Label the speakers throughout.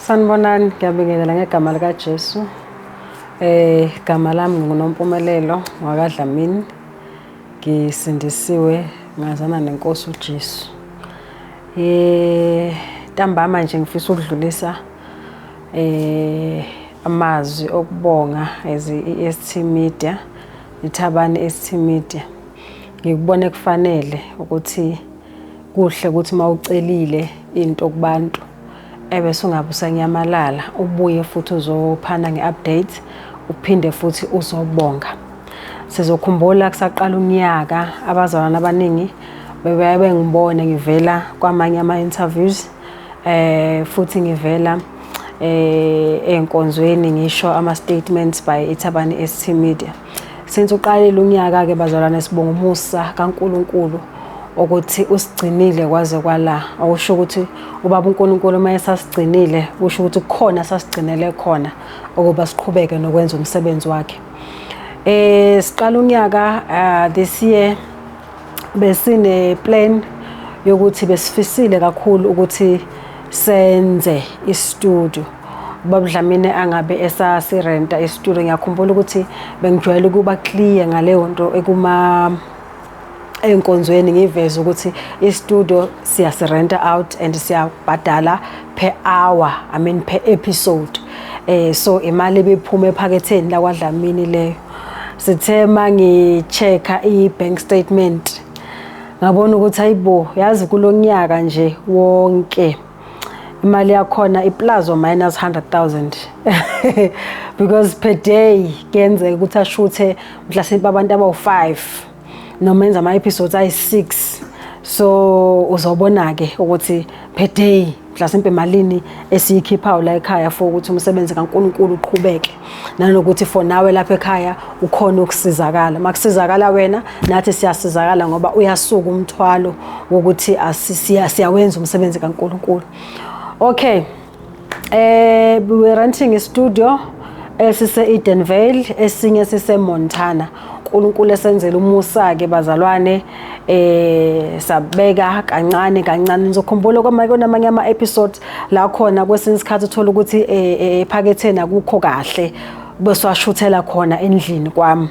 Speaker 1: Sanibonani, ngiyabingelela ngegama likaJesu. Igama lami nguNompumelelo wakaDlamini. Ngisindisiwe ngazana nenkosi uJesu. Ntambama nje ngifisa ukudlulisa amazwi okubonga as i-ST Media, iThabani ST Media. Ngikubone kufanele ukuthi kuhle ukuthi mawucelile into kubantu ebese ungabe usanyamalala, ubuye futhi uzophana nge-update, uphinde futhi uzobonga. Sizokhumbula kusaqala unyaka, abazalwane abaningi bebeya bengibone ngivela kwamanye ama-interviews, futhi ngivela enkonzweni ngisho ama-statements by iThabani ST Media. Since uqalile unyaka ke bazalwane, sibonga umusa kaNkulunkulu ukuthi usigcinile kwaze kwala. Okusho ukuthi ubaba uNkulunkulu uma esasigcinile, kusho ukuthi kukhona sasigcinele khona ukuba siqhubeke nokwenza umsebenzi wakhe. Siqala unyaka this year besine plan yokuthi besifisile kakhulu ukuthi senze i-studio. Ubaba Dlamini angabe esasirenta i-studio. Ngiyakhumbula ukuthi bengijwayele ukuba clear ngaleyo nto ekuma enkonzweni, ngiveze ukuthi i-studio siyasirenta out and siyabhadala per hour, I mean per episode. So imali ebiphuma ephaketheni la kwaDlamini leyo. Sithe mangi-checka i-bank statement, ngabona ukuthi hayibo, yazi kulonyaka nje wonke imali yakhona i-plus or minus 100,000, because per day kuyenzeka ukuthi ashuthe mhlasimpe abantu abawu-5 noma enza ama-episodes ayi-6. So uzobona-ke ukuthi per day mhlasimpe malini esiyikhiphayo la ekhaya for ukuthi umsebenzi kaNkulunkulu uqhubeke, nanokuthi for nawe lapha ekhaya ukhona ukusizakala. Makusizakala wena, nathi siyasizakala, ngoba uyasuka umthwalo wokuthi siyawenza umsebenzi kaNkulunkulu. Okay, we were renting a studio esise Edenvale, esinye sise Montana. uNkulunkulu esenzela umusa ke bazalwane, sabeka kancane kancane. Nizokhumbula kwamanye namanye ama episodes la khona kwesinye isikhathi uthola ukuthi ephaketheni akukho kahle, bese washuthela khona endlini kwami.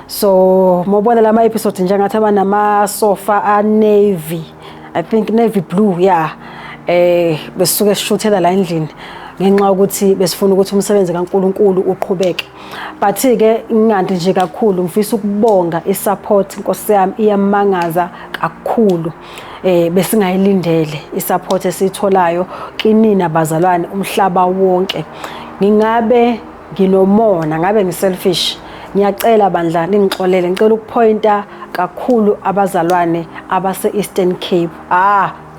Speaker 1: So mawubona lama episodes njengathi abanama sofa a navy, I think navy blue, yeah, besuke sishuthela la endlini ngenxa yokuthi besifuna ukuthi umsebenzi kaNkulunkulu uqhubeke. But ke ngingandi nje kakhulu, ngifisa ukubonga i-support. Nkosi yami, iyamangaza kakhulu. Besingayilindele i-support esiyitholayo kinina bazalwane umhlaba wonke. Ngingabe nginomona, ngabe ngi-selfish, ngiyacela bandla ningixolele. Ngicela ukupointa kakhulu abazalwane abase Eastern Cape,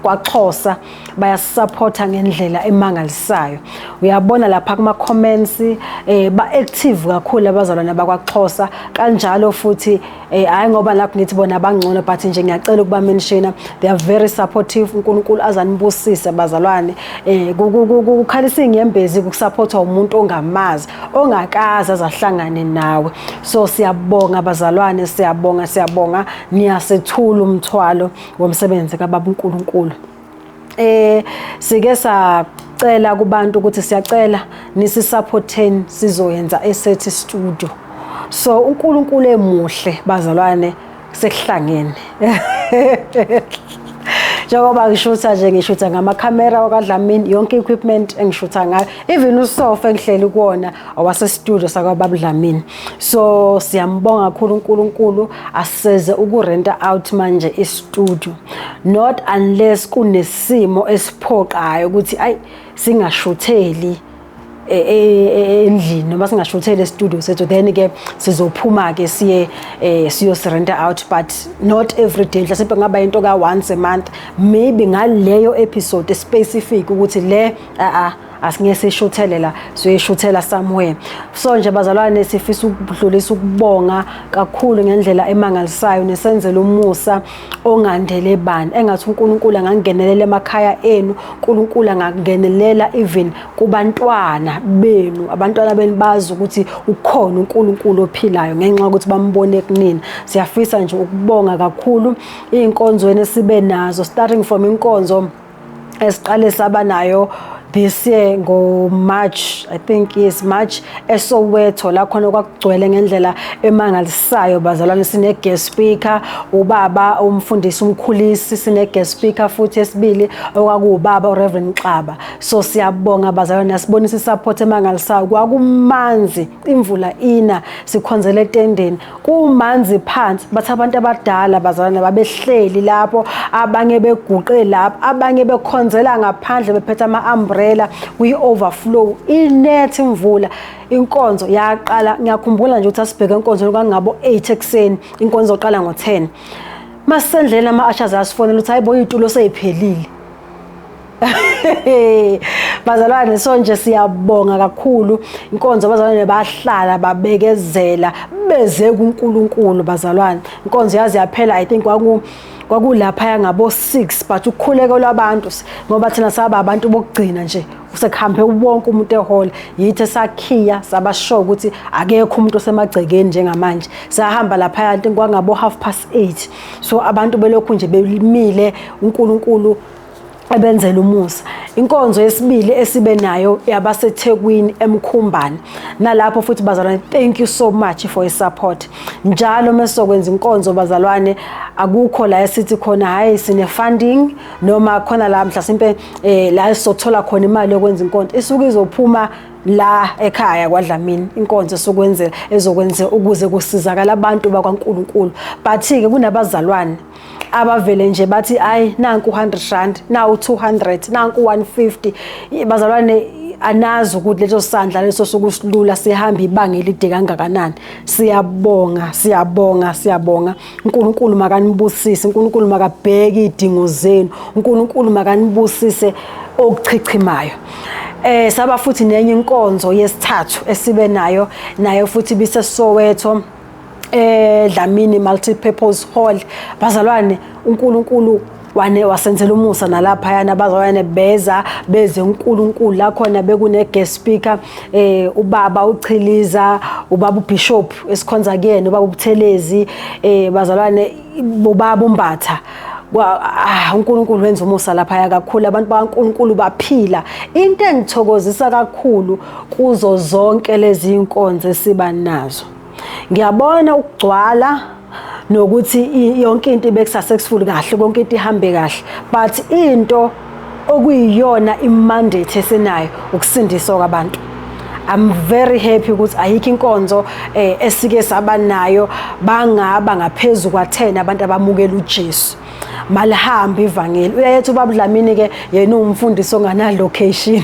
Speaker 1: kwaXhosa, bayasupporta ngendlela emangalisayo. Uyabona lapha kuma comments, ba active kakhulu abazalwane bakwaXhosa kanjalo futhi. Hayi ngoba lapho ngithi bona bangcono, but nje ngiyacela ukuba mention, they are very supportive. uNkulunkulu azanibusise bazalwane. Kukhalisa inyembezi ukusupportwa umuntu ongamazi, ongakaze azahlangane nawe. So siyabonga bazalwane, siyabonga, siyabonga, niyasethula umthwalo womsebenzi kaBaba uNkulunkulu. Sike sacela kubantu ukuthi siyacela nisisupporteni, sizoyenza esethi studio. So uNkulunkulu emuhle bazalwane, sekuhlangene. Njengoba ngishutha nje, ngishutha ngamakhamera wakwaDlamini, yonke equipment engishutha ngayo, even usofa engihleli kuwona awase studio sakwaBaba Dlamini. So siyambonga kakhulu uNkulunkulu, aseze ukurenta out manje i-studio, not unless kunesimo esiphoqayo ukuthi ayi, singashutheli endlini noma singashutheli e-studio sethu, then ke sizophuma ke siye siyosirenta out, but not every day. Mhlawumbe ngaba into ka once a month maybe, ngaleyo episode specific ukuthi le a asingeke sishuthele la, siyoyishuthela somewhere. So nje bazalwane, sifisa ukudlulisa ukubonga kakhulu ngendlela emangalisayo nesenzela umusa ongandele bani. Engathi uNkulunkulu angangenelela emakhaya enu, uNkulunkulu angangenelela even kubantwana benu, abantwana benu bazi ukuthi ukhona uNkulunkulu ophilayo ngenxa yokuthi bambone kunina. Siyafisa nje ukubonga kakhulu iy'nkonzweni esibe nazo, starting from inkonzo esiqale saba nayo. This year ngo March, I think, yes, March, eSoweto, la khona kwakugcwele ngendlela emangalisayo bazalwane. Sine guest speaker, ubaba umfundisi umkhulisi, sine guest speaker futhi esibili okwakuwubaba uReverend Xaba. So siyabonga bazalwane, nasibonisa isupport emangalisayo. Kwakumanzi, imvula ina, sikhonzele etendeni, kumanzi phansi. Bathi abantu abadala bazalwane babehleli lapho, abanye beguqe lapho, abanye bekhonzela ngaphandle bephethe ama-umbrella kwi-overflow, inet imvula. Inkonzo yaqala, ngiyakhumbula nje ukuthi asibheke enkonzweni kwangabo 8 ekuseni, inkonzo iqala ngo-10. Masisendleleni ama-ushers asifonela ukuthi hayibo, iy'tulo sey'phelile bazalwane. So nje siyabonga kakhulu inkonzo, abazalwane bahlala babekezela beze kuNkulunkulu bazalwane. Inkonzo yazi yaphela, I think kwakulapha ngabo 6, but ukukhuleka lwabantu, ngoba thina saba abantu bokugcina nje, sekuhambe wonke umuntu ehall, yithi esakhiya sabasho ukuthi akekho umuntu osemagcekeni njengamanje. Sahamba lapha yanto kwangabo 8:30, so abantu belokhu nje bemile, uNkulunkulu ebenzela umusa. Inkonzo yesibili esibe nayo yabaseThekwini eMkhumbane, nalapho futhi bazalwane, thank you so much for your support. Njalo mesokwenza inkonzo bazalwane, akukho la esithi khona hayi, sine funding noma khona la mhlasimpe la sizothola khona imali yokwenza inkonzo. Isuke izophuma la ekhaya kwaDlamini inkonzo esokwenzela ezokwenza ukuze kusizakala abantu bakwaNkuluNkulu. But ke kunabazalwane abavele nje bathi ayi, nanku R100, nawu 200, nanku 150. Bazalwane, anazi ukuthi leso sandla leso sokusilula sihamba ibanga elide kangakanani. Siyabonga, siyabonga, siyabonga. uNkulunkulu makanibusise, uNkulunkulu makabheke idingo zenu, uNkulunkulu makanibusise okuchichimayo. Saba futhi nenye inkonzo yesithathu esibe nayo, nayo futhi bise Soweto, Dlamini Multi-Purpose Hall. Bazalwane, uNkulunkulu wane wasenzela umusa nalapha yana, abazalwane beza beze uNkulunkulu. La khona bekune guest speaker, ubaba uChiliza, ubaba uBishop esikhonza kuyena, ubaba uButhelezi, bazalwane, ubaba uMbatha. uNkulunkulu wenza umusa lapha kakhulu, abantu bakaNkulunkulu baphila. Into engithokozisa kakhulu kuzo zonke lezi inkonzo esiba nazo, ngiyabona ukugcwala nokuthi yonke into ibe successful kahle, konke into ihambe kahle, but into okuyiyona imandate esenayo ukusindiswa kwabantu. I'm very happy ukuthi ayikho inkonzo esike saba nayo bangaba ngaphezulu kwa10 abantu abamukela uJesu. Malihambe ivangeli. Uyayethu ubaba Dlamini ke, yena umfundisi ongana location,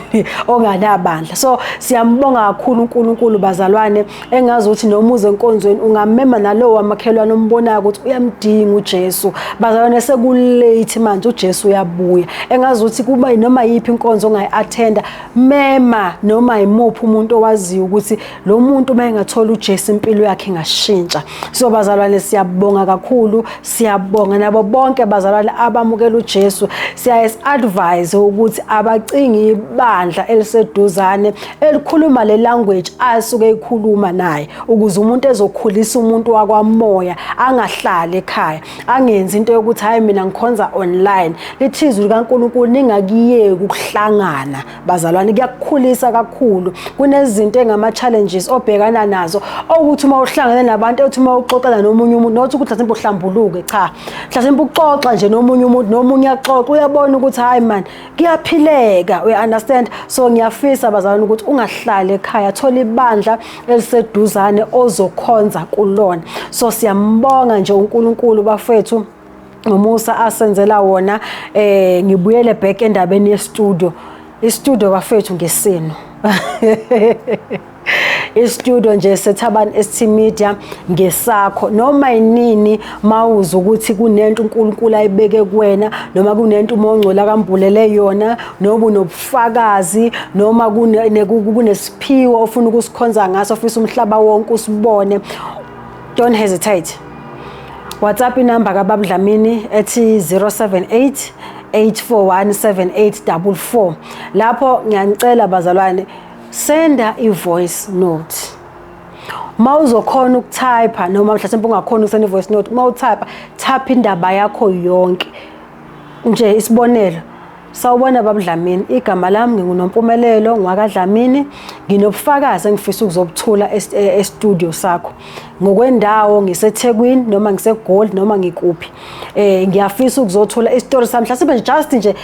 Speaker 1: onganabandla, so siyambonga kakhulu uNkulunkulu bazalwane. Engazi ukuthi noma uze enkonzweni ungamema nalowo wamakhelwane ombonayo ukuthi uyamdinga uJesu. Bazalwane, sekulate manje, uJesu uyabuya. Engazi ukuthi kuba noma yiphi inkonzo ongayi-attenda, mema noma imuphi umuntu owaziyo ukuthi lo muntu uma engathola uJesu impilo yakhe ingashintsha. So bazalwane, siyabonga kakhulu, siyabonga nabo bonke bazalwane abamukela uJesu. Siyaye advise ukuthi abacingi ibandla eliseduzane elikhuluma le language asuke ekhuluma naye, ukuze umuntu ezokhulisa umuntu wakwamoya, angahlali ekhaya, angenzi into yokuthi hayi, mina ngikhonza online. Lithi izwi likaNkulunkulu, ningakuyeki ukuhlangana. Bazalwane, kuyakukhulisa kakhulu. Kunezinto engama challenges obhekana nazo okuthi uma uhlangene nabantu, ethi uma uxoxela nomunye umuntu, not ukuthi mhlawumbe uhlambuluke, cha, mhlawumbe uxoxa nje nomunye umuntu, nomunye axoxa, uyabona ukuthi hayi man, kuyaphileka, uya understand. So ngiyafisa bazalwane ukuthi ungahlali ekhaya, thola ibandla eliseduzane ozokhonza kulona. So siyambonga nje uNkulunkulu bafethu ngomusa asenzela wona. Ngibuyele back endabeni ye-studio. I-studio bafethu ngesenu, i-studio nje seThabani ST Media ngesakho. Noma yinini mawuza ukuthi kunento uNkulunkulu ayibeke kuwena, noma kunento uMongcwele akambulele yona, noma unobufakazi, noma kunesiphiwo ofuna ukusikhonza ngaso, ofisa umhlaba wonke usibone, don't hesitate. WhatsApp inamba kaBaba Dlamini ethi 078 841 7844. Lapho ngiyanicela bazalwane, senda i-voice note. Uma uzokhona ukutype, noma mhlawumbe ungakhona ukusenda i-voice note, uma utype, type indaba yakho yonke. Nje isibonelo, Sawubona Baba Dlamini, igama lami nginguNompumelelo ngwakaDlamini, nginobufakazi engifisa ukuzobuthula e-studio sakho. Ngokwendawo ngiseThekwini noma ngiseGoli noma ngikuphi. Ngiyafisa ukuzothula isitori sami, mhlawumbe just nje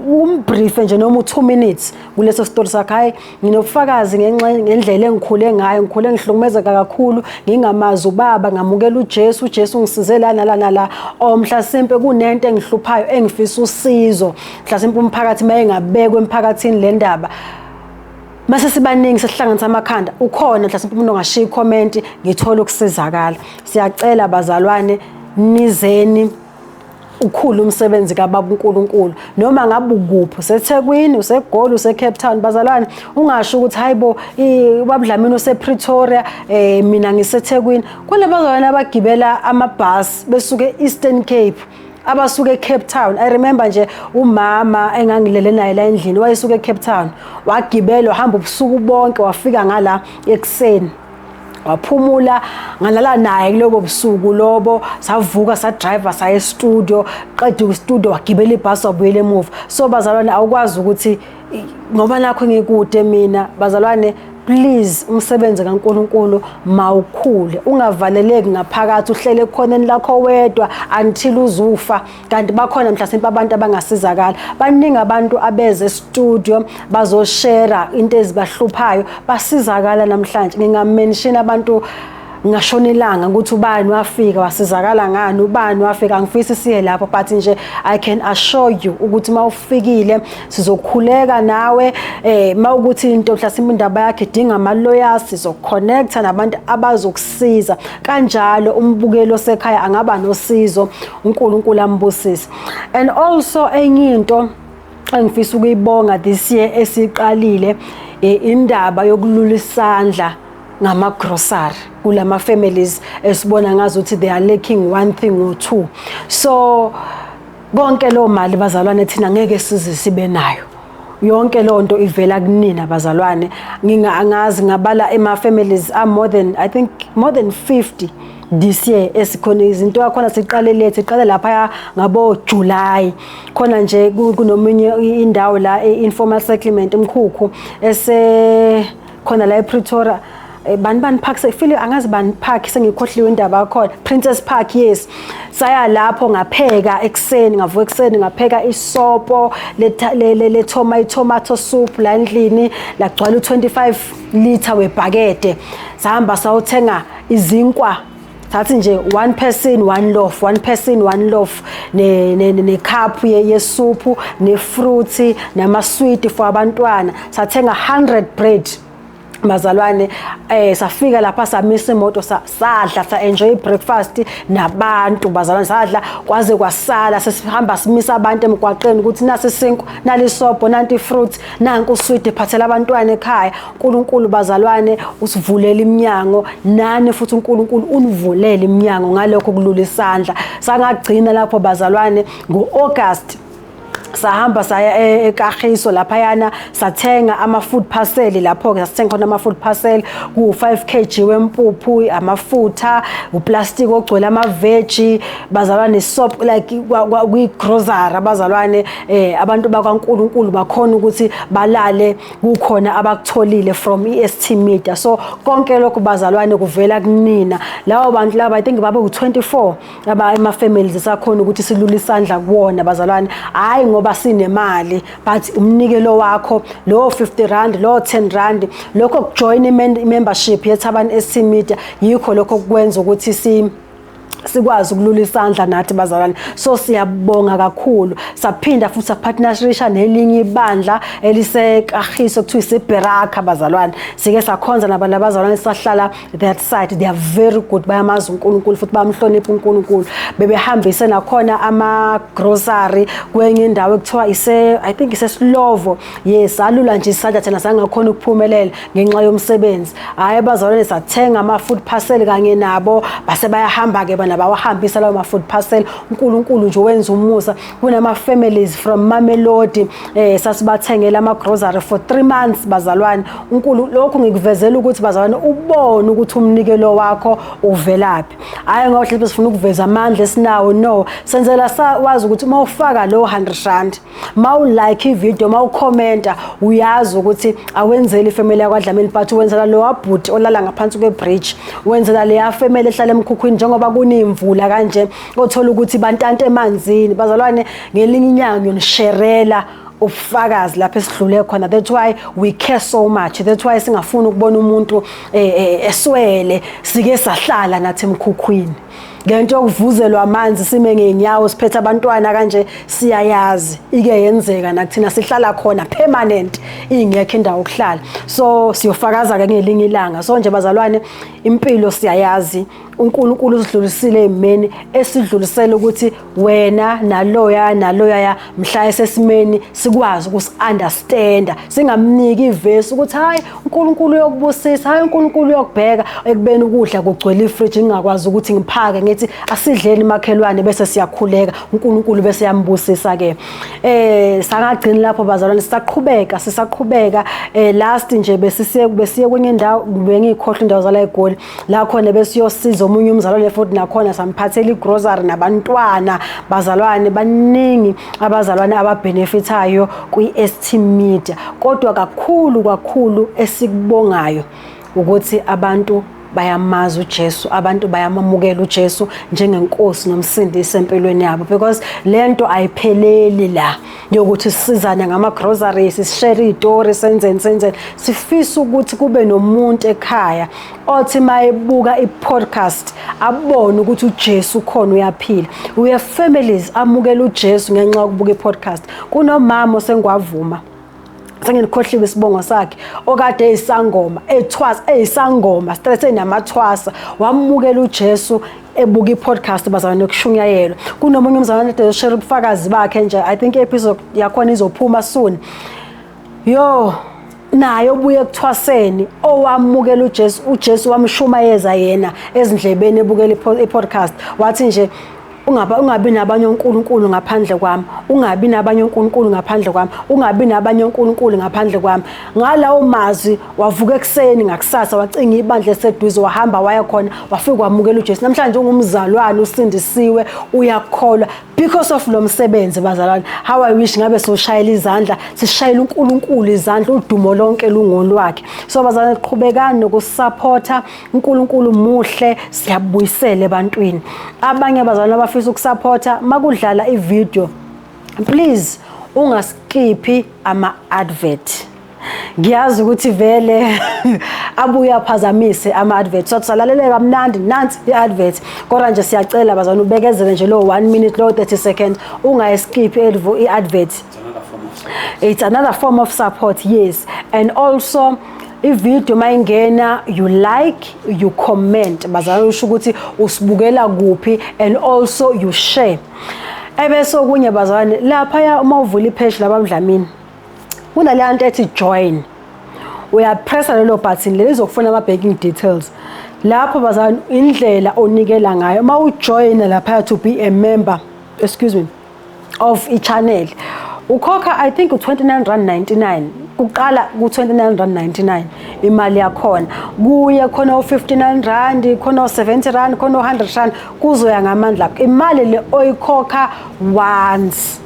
Speaker 1: umbriefe nje noma u2 minutes kuleso story sakho. Hayi, nginobufakazi ngenxa ngendlela engikhule ngayo, ngikhule ngihlukumezeka kakhulu, ngingamazi ubaba, ngamukela uJesu, uJesu ungisize la nala nala. Or mhlasimpe kunento engihluphayo engifisa usizo, mhlasimpe umphakathi mayengabekwa emphakathini le ndaba. Mase sibaningi sesihlanganisa amakhanda, ukhona mhlasimpe umuntu ongashiya i-comment ngithola ukusizakala. Siyacela bazalwane, nizeni, ukhulu umsebenzi kababa uNkulunkulu. Noma ngabe ukuphi, useThekwini, useGoli, useCape Town, bazalwane, ungasho ukuthi hayibo, ubaba Dlamini usePretoria, mina ngiseThekwini. Kunabazalwane abagibela amabhasi besuke Eastern Cape, abasuke eCape Town. I remember nje umama engangilele naye la endlini, wayesuka eCape Town, wagibela, wahamba ubusuku bonke, wafika ngala ekuseni, waphumula, ngalala naye kulobo busuku lobo. Savuka, sadrive, saya e-studio, qeda ku-studio wagibela ibhasi, wabuyela emuva. So bazalwane, awukwazi ukuthi ngoba nakho ngikude mina. Bazalwane, please, umsebenzi kaNkuluNkulu mawukhule, ungavaleleki ngaphakathi, uhlele ekhoneni lakho wedwa until uzufa, kanti bakhona mhlasimpe abantu abangasizakala. Baningi abantu abeze studio bazoshare into ezibahluphayo, basizakala namhlanje. Ngingamention abantu ngashona ilanga ukuthi ubani wafika wasizakala ngani, ubani wafika. Angifisi siye lapho, but nje I can assure you ukuthi mawufikile sizokhuleka nawe. Mawukuthi into mhlasimbe indaba yakhe idinga ama lawyers, sizoconnecta nabantu abazokusiza. Kanjalo umbukeli osekhaya angaba nosizo, uNkulunkulu ambusise. And also enye into engifisa ukuyibonga this year esiqalile, indaba yokulula isandla ngama-grocery kulama families esibona ngazi ukuthi they are lacking one thing or two. So konke lo mali, bazalwane, thina ngeke size sibe nayo yonke leyo nto, ivela kunina bazalwane. Ngingaangazi ngabala ema families are more than, I think, more than 50 this year esikhona. Izinto yakhona siqale late, siqale lapha ngabo July. Khona nje kunomunye indawo la e-informal settlement, emkhukhu ese khona la ePretoria, bani bani park, sefile, angazi bani park, sengikhohliwe indaba yakhona, Princess Park, yes. Saya lapho, ngapheka ekuseni, ngavuka ekuseni, ngapheka isopo le tomato soup la endlini, lagcwala u25 liter webhakede. Sahamba sawuthenga izinkwa, sathi nje one person one loaf, one person one loaf, ne cup yesuphu, ne fruit, nama sweet for abantwana. Sathenga 100 bread, bazalwane. Safika lapha, samisa imoto, sadla, sa enjoy breakfast nabantu, bazalwane. Sadla kwaze kwasala, sesihamba simisa abantu emgwaqeni ukuthi nasi isinkwa, nalisobho, nanti fruit, nanku uswidi, phathela abantwana ekhaya. uNkulunkulu, bazalwane, usivulela iminyango, nani futhi uNkulunkulu univulele iminyango ngalokho kulula isandla. Sangagcina lapho, bazalwane. Ngo-August sahamba saya eKagiso laphayana, sathenga ama-food parcel. Lapho-ke sasithenga khona ama-food parcel ku-5 kg wempuphu, amafutha, uplastic ogcwele amaveji, bazalwane, soap, like kwi-grocery. Abazalwane, abantu bakwaNkulunkulu bakhona ukuthi balale kukhona abakutholile from EST Media. So konke lokho, bazalwane, kuvela kunina. Labo bantu laba, I think babe u24 aba ema families sakhona ukuthi silule isandla kuwona, bazalwane. Hayi ngoba sinemali, but umnikelo wakho lo R50, lo R10, lokho kujoin i-membership yeThabani ST Media, yikho lokho kwenza ukuthi sikwazi ukulula isandla nathi, bazalwane. So siyabonga kakhulu. Saphinda futhi sapartnerisha nelinye ibandla eliseKagiso kuthiwa iseBeraka, bazalwane. Sike sakhonza nabantu abazalwane, sahlala that side. They are very good, bayamazi uNkulunkulu futhi bayamhlonipha uNkulunkulu. Bebehambise nakhona ama grocery kwenye indawo ekuthiwa ise, I think iseSlovo, yes. Alula nje isandla thina, sangakhona ukuphumelela ngenxa yomsebenzi. Hhayi abazalwane, sathenga ama food parcel kanye nabo, base bayahamba ke bona. abazalwane bawahambisa lawo ma-food parcel. UNkulunkulu nje wenza umusa. Kunama-families from Mamelodi, sasibathengela ama-grocery for 3 months, bazalwane. Unkulu lokhu ngikuvezela ukuthi, bazalwane, ubone ukuthi umnikelo wakho uvelaphi. Hhayi ngoba mhlawumbe sifuna ukuveza amandla esinawo, no, senzela wazi ukuthi uma ufaka lo 100 rand, ma ulike ivideo, ma ukhomenta, uyazi ukuthi awenzeli ifamily yakwaDlamini, but wenzela lo wabhuti olala ngaphansi kwebridge, wenzela leya family ehlala emkhukhwini njengoba kunimvula kanje, othola ukuthi bantanta emanzini. Bazalwane, ngelinye inyanga ngiyonisherela ubufakazi lapho esidlule khona. That's why we care so much, that's why singafuni ukubona umuntu eswele. Sike sahlala nathi emkhukhwini, ngento yokuvuzelwa amanzi, sime ngeenyawo, siphethe abantwana kanje. Siyayazi, ike yenzeka nakuthina, sihlala khona permanent, ingekho indawo yokuhlala. So siyofakaza ke ngelinye ilanga. So nje bazalwane, impilo siyayazi. UNkulunkulu usidlulisile ezimeni esidlulisele ukuthi wena naloya naloya mhla esesimeni sikwazi ukusi-understanda, singamniki ivesi ukuthi hayi, uNkulunkulu uyokubusisa, hayi, uNkulunkulu uyokubheka, ekubeni ukudla kugcwele ifridge, ngingakwazi ukuthi ngiphake ngithi asidleni makhelwane, bese siyakhuleka, uNkulunkulu bese yambusisa ke. Sangagcini lapho bazalwane, sisaqhubeka, sisaqhubeka. Last nje besisiye besiye kwenye indawo, bengikhohlwa indawo zala eGoli, la khona besiyosiza omunye umzalwane futhi, nakhona samphathela igrocery nabantwana. Bazalwane, baningi abazalwane ababenefithayo kwi-ST Media, kodwa kakhulu kakhulu esikubongayo ukuthi abantu bayamazi uJesu, abantu bayamamukela uJesu njengenkosi nomsindisi empilweni yabo, because lento ayipheleli la yokuthi sisizane ngama groceries, sishare izitori, senzeni senzeni. Sifisa ukuthi kube nomuntu ekhaya othi mayebuka i-podcast abone ukuthi uJesu ukhona, uyaphila. We have families amukela uJesu ngenxa yokubuka i-podcast. Kunomama osengwavuma, senginikhohliwe isibongo sakhe, okade eyisangoma, ethwasa, eyisangoma straight, enamathwasa, wamukela uJesu ebuka i-podcast, bazalwane, nokushunyayelwa. Kunomunye umzalwane ade share ubufakazi bakhe nje, I think episode yakhona izophuma soon, yo, naye obuye ekuthwaseni, owamukela uJesu, uJesu wamshumayeza yena ezindlebeni ebukela i-podcast, wathi nje, "Ungaba ungabi nabanye onkulunkulu ngaphandle kwami, ungabi nabanye onkulunkulu ngaphandle kwami, ungabi nabanye onkulunkulu ngaphandle kwami." Ngalawo mazwi wavuka ekuseni ngakusasa, wacinga ibandla eseduze, wahamba waya khona, wafika wamukela uJesu. Namhlanje ungumzalwane, usindisiwe, uyakholwa because of lo msebenzi. Bazalwane, how I wish ngabe soshayela izandla, sishayela uNkulunkulu izandla, udumo lonke lungolwakhe. So bazalwane, qhubekani nokusupporta. uNkulunkulu muhle, siyabuyisela ebantwini. Abanye abazalwane abafisa ukusupporta, makudlala ivideo, please ungaskiphi ama-advert. Ngiyazi ukuthi vele abuye aphazamise ama-advert, so salalele kamnandi, nansi i-advert, kodwa nje siyacela bazalwane ubekezele nje lo 1 minute, lo 30 seconds, ungayiskiphi i-advert.
Speaker 2: It's another form of support.
Speaker 1: It's another form of support, yes. And also ivideo mayingena, you like, you comment, bazalwane, usho ukuthi usibukela kuphi, and also you share. Ebese okunye bazalwane, lapha uma uvula ipage labaDlamini, kunaleya nto ethi join, uyapressa lelo button leli, lizokufuna ama-banking details lapho bazalwane, indlela onikela ngayo. Uma ujoyina lapha to be a member, excuse me, of i-channel, ukhokha I think u-29 rand 99 kuqala, ku-29 rand 99 imali yakhona, kuye khona u-59 rand, khona u-70 rand, khona u-100 rand, kuzoya ngamandla akho. Imali le oyikhokha once,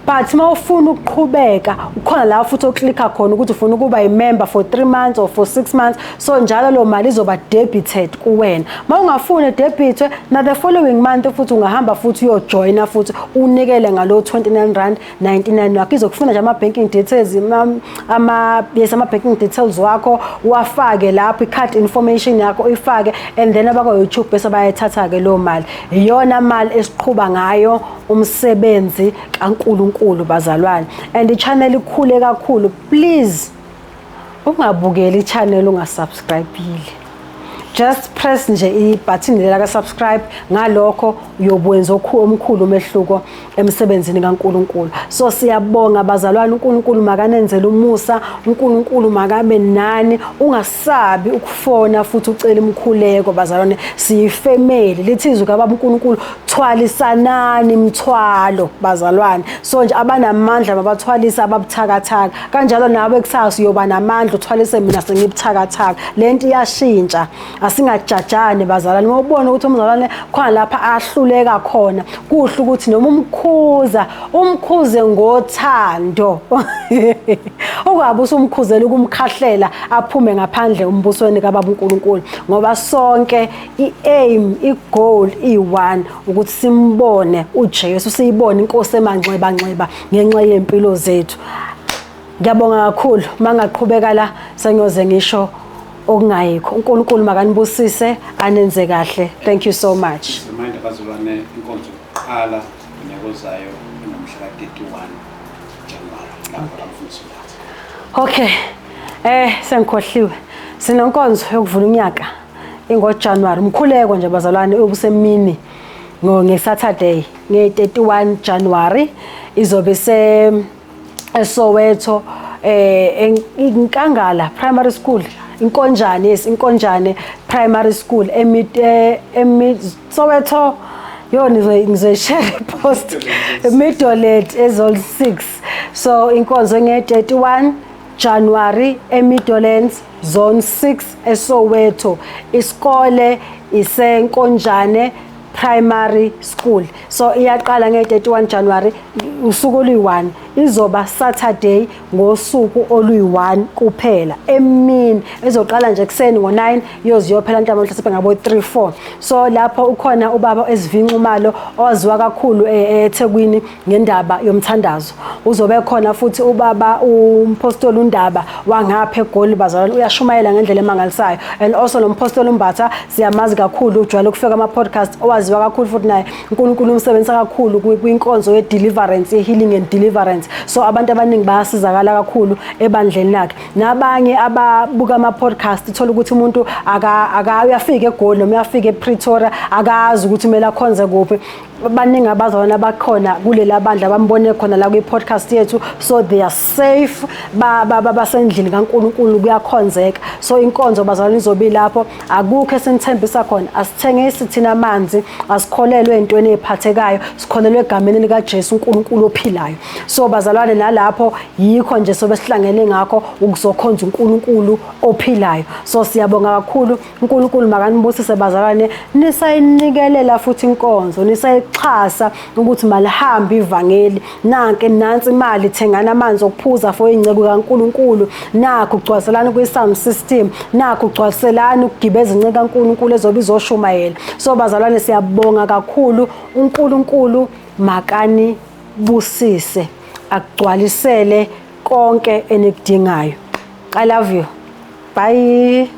Speaker 1: but uma ufuna ukuqhubeka, ukhona la futhi oklikha khona ukuthi ufuna ukuba i-member for 3 months or for 6 months, so njalo lo mali izoba debited kuwena. Uma ungafuni debitwe, na the following month futhi ungahamba futhi uyojoyina futhi unikele ngalo 29 rand 99 wakho. Izokufuna nje ama-banking details, ama yes, ama-banking details wakho uwafake lapho, i-card information yakho uyifake, and then abakwa-YouTube bese bayayithatha-ke leyo mali. Iyona mali esiqhuba ngayo umsebenzi kaNkulunkulu, bazalwane, and i-channel ikhule kakhulu. Please ungabukeli i-channel ungasubscribe-ile. Just press nje ibutton lela ka subscribe. Ngalokho uyobwenza omkhulu umehluko emsebenzini kaNkuluNkulu. So siyabonga bazalwane, uNkulunkulu makanenzele umusa, uNkulunkulu makabe nani. Ungasabi ukufona futhi ucela imkhuleko bazalwane, siyifamily. Lithi izwi kababa uNkulunkulu, thwalisanani imthwalo bazalwane. So nje abanamandla mabathwalise ababuthakathaka, kanjalo nawe kusasa uyoba namandla uthwalise mina sengibuthakathaka. Lento iyashintsha, asingajajani bazalwane. Uma ubona ukuthi umzalwane khona lapha ahluleka khona, kuhle ukuthi noma umkhuza, umkhuze ngothando, ungabe usumkhuzela ukumkhahlela aphume ngaphandle umbusweni kababa uNkulunkulu, ngoba sonke i-aim, i-goal iyi-one, ukuthi simbone uJesu, siyibone inkosi emanxeba nxeba ngenxa yempilo zethu. Ngiyabonga kakhulu. Mangaqhubeka la sengiyoze ngisho okungayikho. uNkulunkulu makanibusise, anenze kahle. Thank you so much.
Speaker 2: Remind abazalwane, inkonzo yokuqala unyaka ozayo ingomhla ka-31 January, lapho kamfundisi uLathi.
Speaker 1: Okay. Sengikhohliwe. Sinenkonzo yokuvula unyaka ingoJanuary. Umkhuleko nje bazalwane obusemini ngo ngeSaturday nge-31 January, izobe se eSoweto, Inkangala Primary School, Inkonjane, yes, Inkonjane Primary School emi Soweto. Yo, ngizoyishare post, Meadowlance eZone 6. So inkonzo nge-31 January eMeadowlands Zone 6 eSoweto. Isikole iseNkonjane Primary School. So iyaqala nge-31 January, usuku oluyi-1, izoba Saturday ngosuku oluyi-1 kuphela emini. Izoqala nje ekuseni ngo-9, iyoze iyophela ntambama mhlawumbe ngabo 3 4. So lapho ukhona ubaba Esivinxumalo owaziwa kakhulu eThekwini ngendaba yomthandazo. Uzobe khona futhi ubaba umpostoli uNdaba wangapha eGoli bazalwane, uyashumayela ngendlela emangalisayo. And also nompostoli uMbatha siyamazi kakhulu, ujwayele ukufika ama podcast, owaziwa kakhulu futhi naye. uNkulunkulu umsebenzisa kakhulu kwinkonzo ye-deliverance, ye-healing and deliverance. So abantu abaningi bayasizakala kakhulu ebandleni lakhe. Nabanye ababuka ama-podcast, uthola ukuthi umuntu aka uyafika eGoli noma uyafika ePretoria, akazi ukuthi kumele akhonze kuphi. Baningi abazalwane abakhona kulela bandla bambone khona la kwi-podcast yethu, so they are safe, basendlini kaNkulunkulu, kuyakhonzeka. So inkonzo bazalwane izobe ilapho. Akukho esinithembisa khona, asithengisi thina amanzi, asikholelwe ey'ntweni ey'phathekayo, sikholelwe egameni likaJesu, uNkulunkulu ophilayo. So bazalwane, nalapho yikho nje sobe sihlangene ngakho ukuzokhonza uNkulunkulu ophilayo. So siyabonga kakhulu, uNkulunkulu makanibusise bazalwane. Nisayinikelela futhi inkonzo, nisayixhasa ukuthi malihambe ivangeli. Nanke nansi imali, thengana amanzi okuphuza for inceku kaNkulunkulu, nakho ugcwaliselani kwi-sound system, nakho ugcwaliselani ukugibeza inceku kaNkulunkulu ezobe izoshumayela. So bazalwane, siyabonga kakhulu, uNkulunkulu makani busise, akugcwalisele konke enikudingayo. I love you, bye.